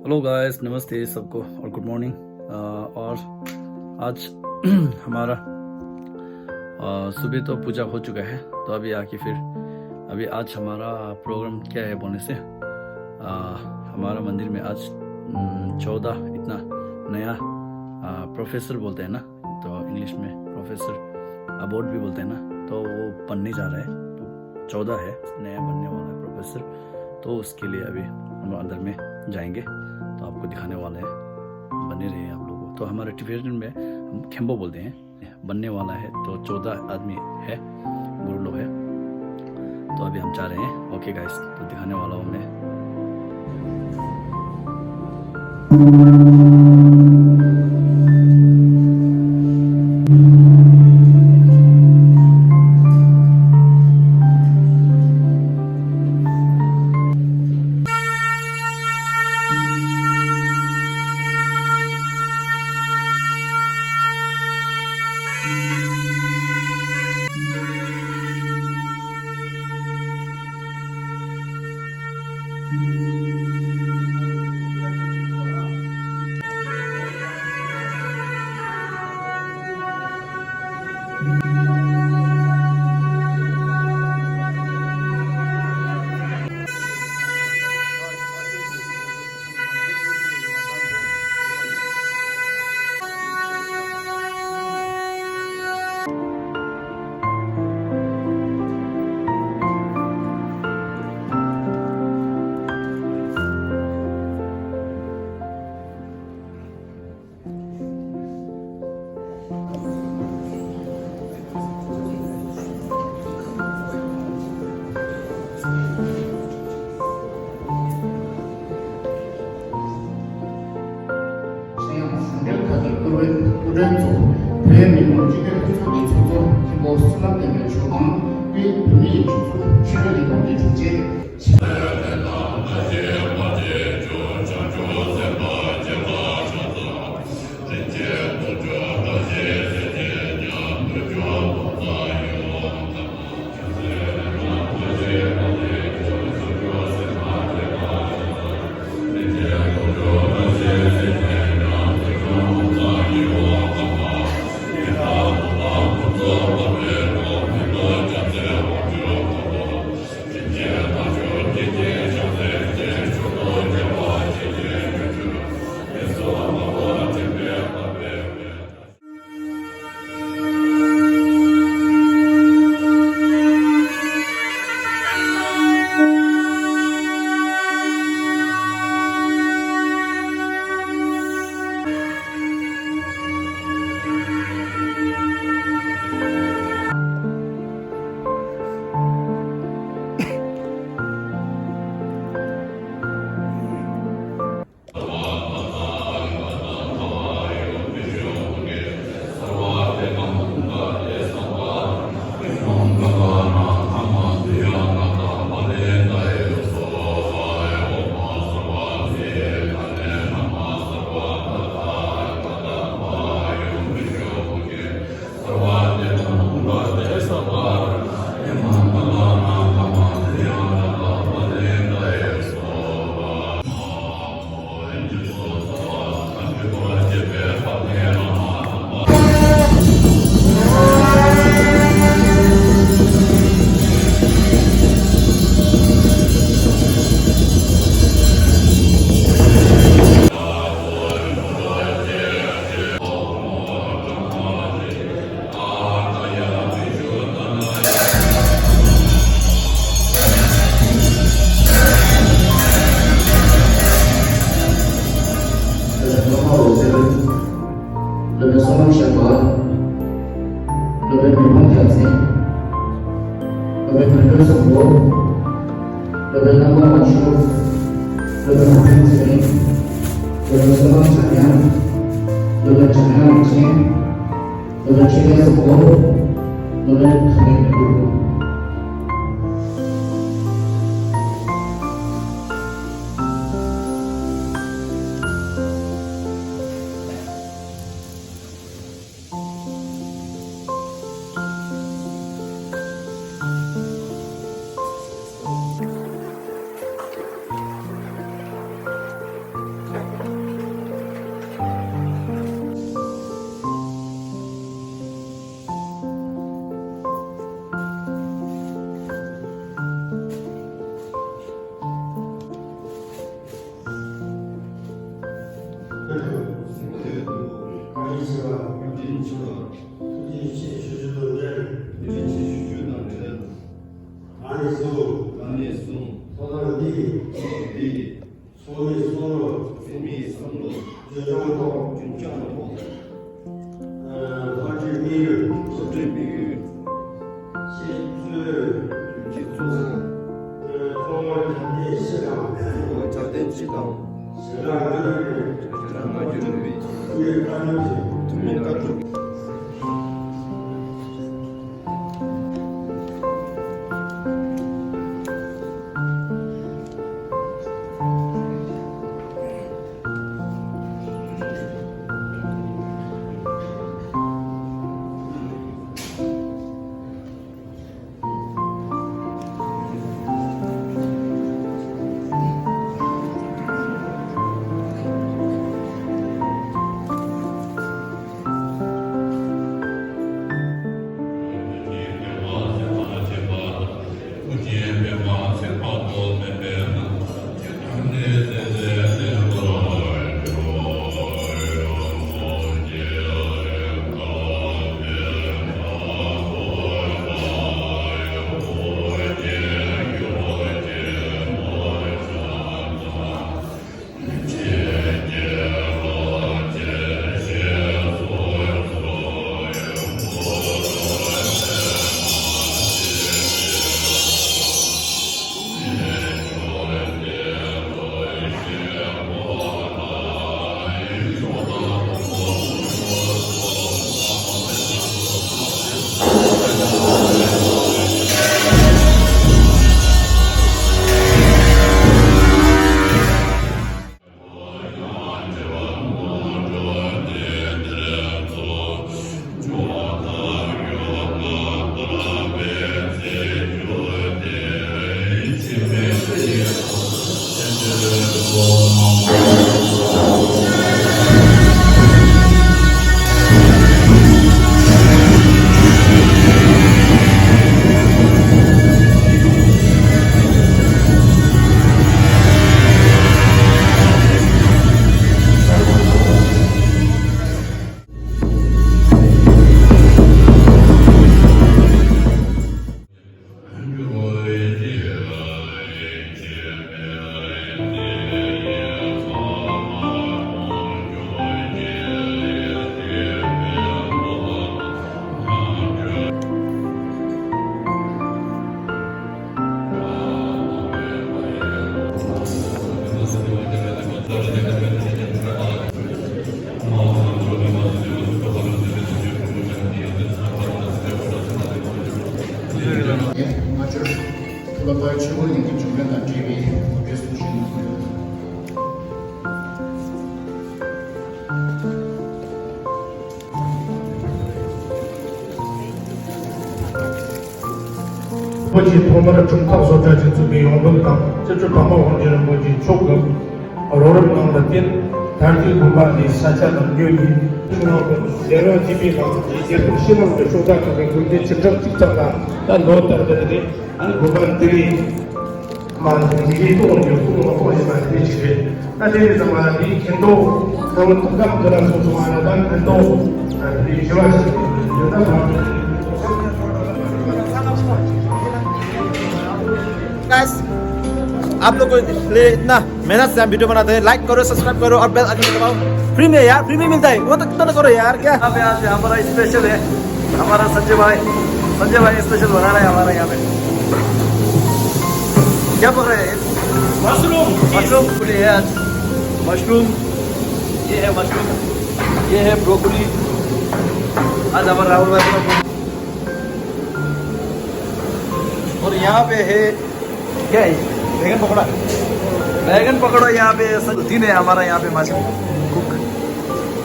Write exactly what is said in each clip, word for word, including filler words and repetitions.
Hello guys, नमस्ते सबको और गुड मॉर्निंग। और आज हमारा सुबह तो पूजा हो चुका है, तो अभी आके फिर अभी आज हमारा प्रोग्राम क्या है बोलने से, हमारा मंदिर में आज चौदह इतना नया प्रोफेसर बोलते हैं ना, तो इंग्लिश में प्रोफेसर अबोर्ड भी बोलते हैं ना, तो वो बनने जा रहा है। तो चौदह है, नया बनने वाला है प्रोफेसर। तो उसके लिए अभी हम अंदर में जाएंगे, तो आपको दिखाने वाले हैं, बने रहिए आप लोगों को। तो हमारे टिबेटन में हम खेम्बो बोलते हैं, बनने वाला है। तो चौदह आदमी है, गुरु लोग है। तो अभी हम जा रहे हैं। ओके गाइस, तो दिखाने वाला हूँ मैं। གཞན་ཡང་གཞུང་འབྲེལ་ཁག་གི་སྐུ་མགྲོན་སྐུ་མགྲོན་ཚོ། བོད་མི་མང་སྤྱི་འཐུས་ལྷན་ཚོགས་ཀྱི་ཚོགས་གཙོ་མཁན་པོ་བསོད་ནམས་བསྟན་འཕེལ་མཆོག་དང་། དབུས་བོད་མིའི་སྒྲིག་འཛུགས་ཆོས་འབྲེལ་གྱི་ལས་ཁུངས་ཀྱི་དྲུང་ཆེ། སློབ་དཔོན་བསོད་ནམས་ཤར་པ། སློབ་དཔོན་མི་ཕམ་རྒྱལ་མཚན། སློབ་དཔོན་བོན་སྒྲོན་བཟང་པོ། སློབ་དཔོན་རྣམ་པ་མང་ཤོས། སློབ་དཔོན་ཨ་ཕན་ཚེ་རིང་། སློབ་དཔོན་བསོད་ནམས་འཇམ་དབྱངས། སློབ་དཔོན་འཇམ་དབྱངས་རིན་ཆེན། སློབ་དཔོན་ཆོས་རྒྱལ་བཟང་པོ། སློབ་དཔོན་ཐུབ་བསྟན་དོན་གྲུབ། གཟིགས་མོ་ཡོད་དོ། བཀའ་དྲིན་ཆེ་བ། བཀའ་དྲིན་ཆེ་བ། ཐུགས་རྗེ་ཆེ་ཞུ་རྒྱུ་དང་འབྲེལ། ཐུགས་རྗེ་ཆེ་ཞུ་རྒྱུ་དང་འབྲེལ། ད་ནས་བཟུང་། ད་ནས་བཟུང་། ཐོག་ཁང་འདི། ཐོག་ཁང་འདི། ཚོགས་མིའི་བསམ་བློ། ཚོགས་མིའི་བསམ་བློ། རྒྱུན་འཁྱོངས་ཐོག་རྒྱུན་འཁྱོངས་ཐོག་ཨ། བསླབ་ཁྲིད་དམིགས་ཡུལ། བསླབ་ཁྲིད་དམིགས་ཡུལ། སྤྱི་གཙུག་སྤྱི་གཙུག་ཨ། གཙོ་བོ་རྒྱབ་རྟེན་སྤྱི་དང་། གཙོ་བོ་རྒྱབ་རྟེན་སྤྱི་དང་། ཞལ་ལག་སྔ་འགྱུར་མེད། ཞལ་ལག་སྔ་འགྱུར་མེད། ཐུགས་མིན་བཀའ་སྒྲུབ། ཐུགས་མིན་བཀའ་སྒྲུབ། སྔ་ཕྱིར་བློ་བཟང་ཆོས་སྐུ་ལྷན་རྒྱས་བྱུང་རིམ་དང་འབྲེལ་བའི་གོ་སྒྲིག་གསུང་བཤད་གནང་ཡོད། རིན་པོ་ཆེ་ཐོག་མར་དྲུང་འཕར་བཟོ་གྲྭ་ཅན་ཚུགས་པའི་ཡོང་འབབ་དང་སྤྱི་ཁྱབ་འཕགས་མ་དབང་རྒྱལ་རིན་པོ་ཆེ་མཆོག་གི་རོགས་རམ་གནང་བར་བརྟེན། ད་ལྟའི་དགོན་པ་འདིའི་ས་ཆ་དང་ཡུལ་ནི་ཆུ་ནང་དུ་ཟེར་བ་ཅི་པའི་ནང་རྒྱལ་ཁབ་ཕྱི་ནང་གི་ཕྱོགས་མཐའ་ཁག་གི་དགོན་སྡེ་བཅུ་ཕྲག་གཅིག་ཙམ་ལ་ད་ལོ་ལྟར་དུ་རེ་ཨ་ནི་དགོན་པ་འདི་རེད། མ་འདི་རེད་ཏོག་འདི་ཁོ་ལ་ཁོ་ཡིན་པ་དེ་ཅི་རེད། ད་དེ་ནས་ཚང་མ་འདི་མཁན་རྡོ་ཁང་ཐུགས་ཁམས་འདི་ལ་སོང་སོང་ཨ་ན་ད་མཁན་རྡོ་ཨ་འདི་ཞུ་བ་ཞིག་ཡོད་ན་ད། Guys, आप लोग को इतना मेहनत से हम वीडियो बनाते हैं, लाइक करो, सब्सक्राइब करो और बेल आइकन दबाओ। फ्री में यार, फ्री में मिलता है, वो तो कितना तो करो यार, क्या? यहाँ पे आज हमारा स्पेशल है, हमारा संजय भाई, संजय भाई स्पेशल बना रहे हैं हमारा यहाँ पे। क्या पक रहे हैं? मशरूम। मशरूम पूरी है आज। मशरूम, ये है मशरूम, ये है ब्रोकली। आज हमारा राहुल भाई का। और यहाँ पे है क्या है? बैगन पकौड़ा। बैगन पकौड़ा यहाँ पे सब दिन है हमारा यहाँ पे माशा कुक।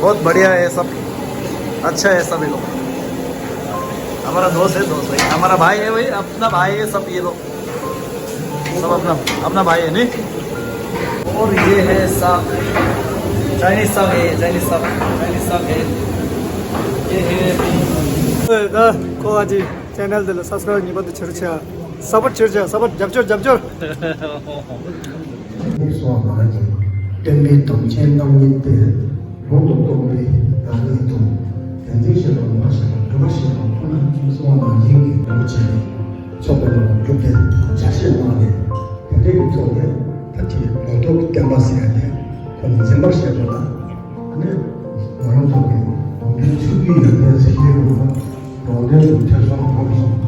बहुत बढ़िया है सब, अच्छा है सभी लोग। हमारा दोस्त है, दोस्त भाई, हमारा भाई है भाई, अपना भाई है सब ये लोग। सब अपना, अपना भाई है नहीं। और ये है साग, चाइनीज साग है, चाइनीज साग, चाइनीज साग है। ये है ད་ཁོ་ཨ་ཅེ་ཅེ་ནལ་འདི་ལ་སབ་སི་ཀ་རབ་ངེས་པར་དུ་བྱེད་རོགས་བྱེད། སབ་པོར་ཊི་བྱེད་རོགས་བྱེད། སབ་པོར་ཊི་རྒྱབ་སྐྱོར་རྒྱབ་སྐྱོར། སྟོན་པའི་དམ་ཆོས་རྣམ་གཉིས་ཏེ། ལུང་དུ་གཏོགས་པའི་བདག་ཉིད་དང་། བདེན་འཛིན་ཤེས་པ་མ་ཤེས་པ་འདུལ་བ་ཤེས་པ་ཐུབ་ན་གསུང་བ་ནང་བཞིན་གྱི་རིན་པོ་ཆེ་ནི་ཚོགས་པའི་ནང་ལ་འཇུག་པའི་ཆ་ཤས་གནང་ནས་དེ་འདྲའི་གི་ཐོག་ནས་ད་ཅི་ལོ་ཏོག་གི་བསྟན་པ་ཟེར་ཡ་དེ་ཁོ་ནི་འཛིན་པར་བྱེད་པ་ལ་ཨ་ནི་ང་རང་ཚོ་གི་དགོངས་འགྲེལ་ཚུལ་གྱི་ཡོན་ཏན་ཟེར་ཡས་ཡོད་ན་དགོངས་འགྲེལ་དུ་ཐེ་ཚོམ་སྦོམ་སོང་།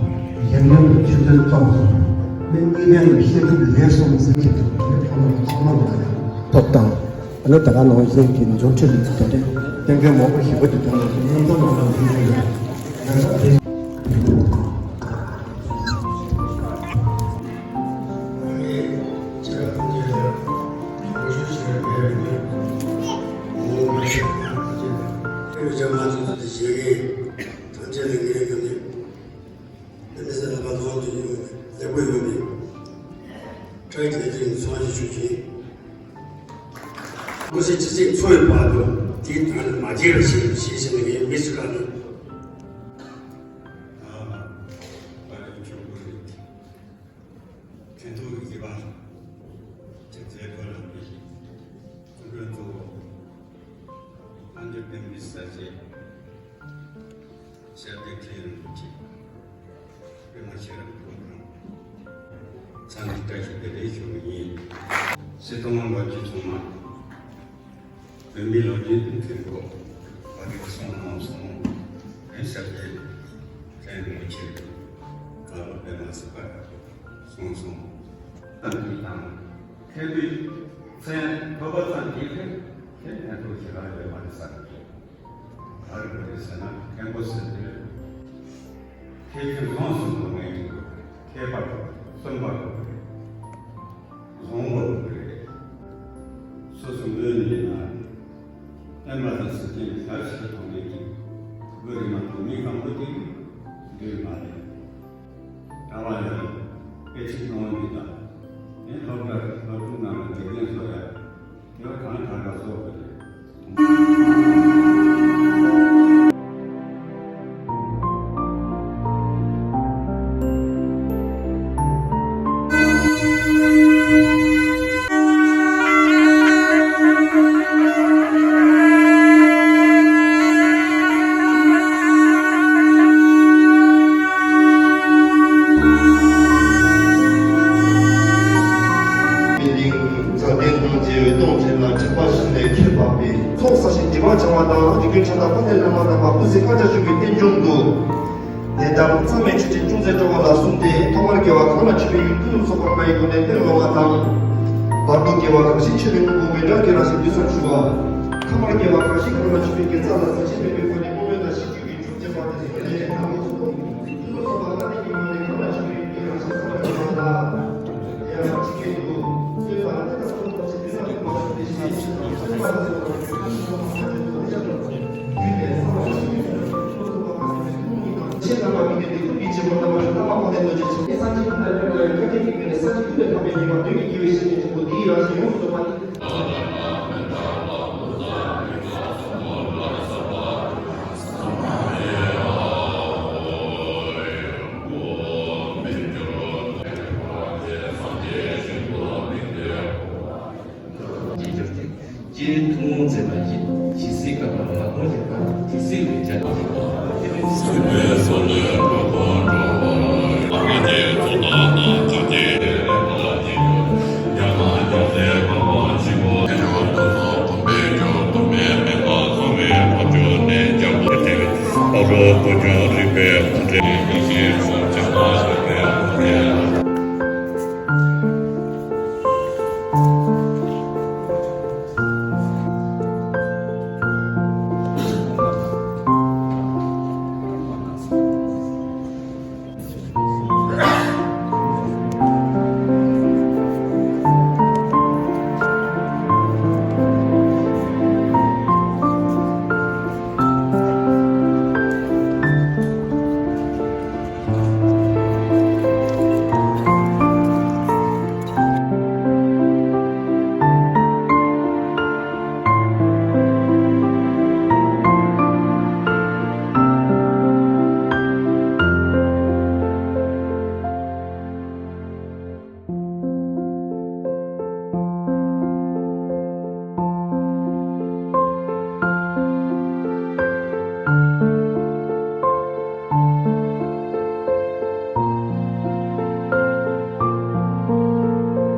གཞན་ཕན་དུ་ཆེ་བརྩོན་བརྩམས་སོང་། ནི་གཉིས་ལྡན་དུ་བཤད་སྒྲུབ་ལེགས་སོང་ཟེར་གྱི་འདུག་ནི་ཁོ་ན་ཚང་མ་ལ་ཡང་ཐོབ་དང་། ཨ་ནི་ད་ག་ནང་བཞིན་གྱི་འབྱུང་འཕྲུལ་ལ་ད་ལྟ་གཏན་འཁེལ་མང་པོ་ཞིག་པ་དེ་དོན་ལ་སྙོམས་མཚམས་མང་པོ་ཞིག་ཡོད། ཡང་ན་དེ། ཐམས་ཅད་ལ་ངས་གང་ནས། དེ་མི་ཟེར་ལ་བ་ལོང་དུ་ཡོད་ལེགས་པོ་ཡོད་མེད། ཁྲག་གི་ལས་ཀྱི་ཚོང་ཞིག་ཞུ་ཅིང་། ཀུ་ཤི་ཅི་ཅིག་འཚོ་བའི་བར་དུ་དེའི་དོན་ལ་མ་བརྗེད་པར་བྱེད་ཞེས་བྱས་ནས་ངས་མི་སུ་ར་ནི། ཕན་ཐོགས་ཀྱི་དགེ་བ་ཅིག་མཛད་དགོས་ལ་མི་ཤེས། སྐུ་མགྲོན་གཙོ་བོ་ཨ་འདྲ་པད་མའི་ས་ཆའི། ཤར་དེ་ཁྱེད་རང་གི་ཅིག་དཔེ་མ་ཤེས་རང་ཁོ་དང་། ཚང་གི་བཀྲ་ཤིས་བདེ་ལེགས་ཞུ་གི་ཡིན། སྲིད་དང་ལོ་རྒྱུས་ཚང་མ་བོད་མིའི་ལོ་རྒྱུས་ཀྱི་མཁན་པོ་བ་རིག་སོང་ནང་སོང་། དེ་ཤར་དེ་ཁྱེད་རང་གི་ཅིག་ག་ལ་དཔེ་མ་སྲིད་པ་སོང་སོང་། ཏང་གི་དང་མཁན་པོའི་མཚན་ཐོབ་པ་ཙམ་གྱིས་ཁྱེད་ཕན་ཐོགས་ཞེ་དྲག་ཡོད་མ་རེད་བསམ་གྱི། ག་རེ་དགོས་རེད་ཟེར་ན་མཁན་པོ་ཟེར་དུས་ཁྱད་ཆོས་གང་གསུམ་དུ་ངེས་ཀྱི་དགོས་རེད། མཁས་པ་དགོས་རེད། བརྩོན་པ་དགོས་རེད། བཟང་པོ་དགོས་རེད། སོ་སོ་ངོས་ནས་ཡིན་ན་བསྟན་པ་དང་སྲིད་དོན་ཞབས་ཕྱི་གཏོང་མཁན་གྱི་བོད་རིགས་མ་གཏོགས་མི་གང་པོ་ཅིག་འདུས་མ་རེད། གྲྭ་པ་ཡང་སྐད་ཆ་གཏོང་བ་འདི་དང་ནི་སློབ་གྲྭ་སློབ་ཕྲུག་རྣམས་ལ་དགེ་རྒན་བཟོ་ཡ། དེ་བ་གང་ག་ག་བཟོ་དགོས་རེད། མི་ལིང་མཛའ་བརྟན་དང་བཅས་པའི་སྟོང་ཆེན་ལ་དྲེགས་པ་བཞིན་ལས་ཁྱེར་འཕགས་པའི། ཚོགས་བསགས་ཤིང་སྒྲིབ་པ་སྦྱང་བ་དང་། དེ་ཀུན་ཕྱག་དང་ཕ་ནས་བླ་མ་དམ་པ་སྐུ་ཚེ་བསྐལ་བརྒྱར་བཞུགས་པའི་རྟེན་འབྱུང་དུ། ལས་དང་རྩ་བའི་མཆོད་སྤྲིན་ཅུང་ཟད་སྤྲོ་བ་ལ་གསུམ་སྟེ། ཐོག་མར་དགེ་བ་གང་ལ་མཆོད་པའི་ཡོན་ཏན་ལ་སོགས་པ་ལྔ་ཡི་སྒོ་ནས་གཏེར་སློང་བ་དང་། བར་དུ་དགེ་བ་གང་ཞིག་མཆོད་པའི་དངོས་པོ་མཎྜལ་གྱི་རང་བཞིན་དུས་སུ་འཆུ་བ། ཐ་མར་དགེ་བ་གང་ཞིག་གང་ལ་མཆོད་པའི་དགེ་རྩ་ལ་ཟད་ཆེན་མེད་པའི་སྒོ་ནས་བསྔོ་སྨོན་དང་ཤིས་བརྗོད་ཀྱི་མཆོག་སྦྱིན་པ་དེ་ཚོ་ལས་དང་པོ་ཚོགས། དུས་སུ་འཆུ་བ་ལྔ་སྟེ་ཉིན་མོ་ནས་གང་ལ་མཆོད་པའི་ཡོན་ཏན་རང་བཞིན་གསལ་བར་བྱེད་པ་ལ། དེ་ཡང་ཇི་སྐད་དུ། ཅེས་གྱུར་ཏེ། སྤྱིར་ཐུན་མོང་མཛད་པ་ཡིན། ཇི་སྲིད་བསྐལ་པ་ལ་ལྷག་པར་ཡོད་པ་དེ་སྲིད་ལས་བྱ་སྟེ།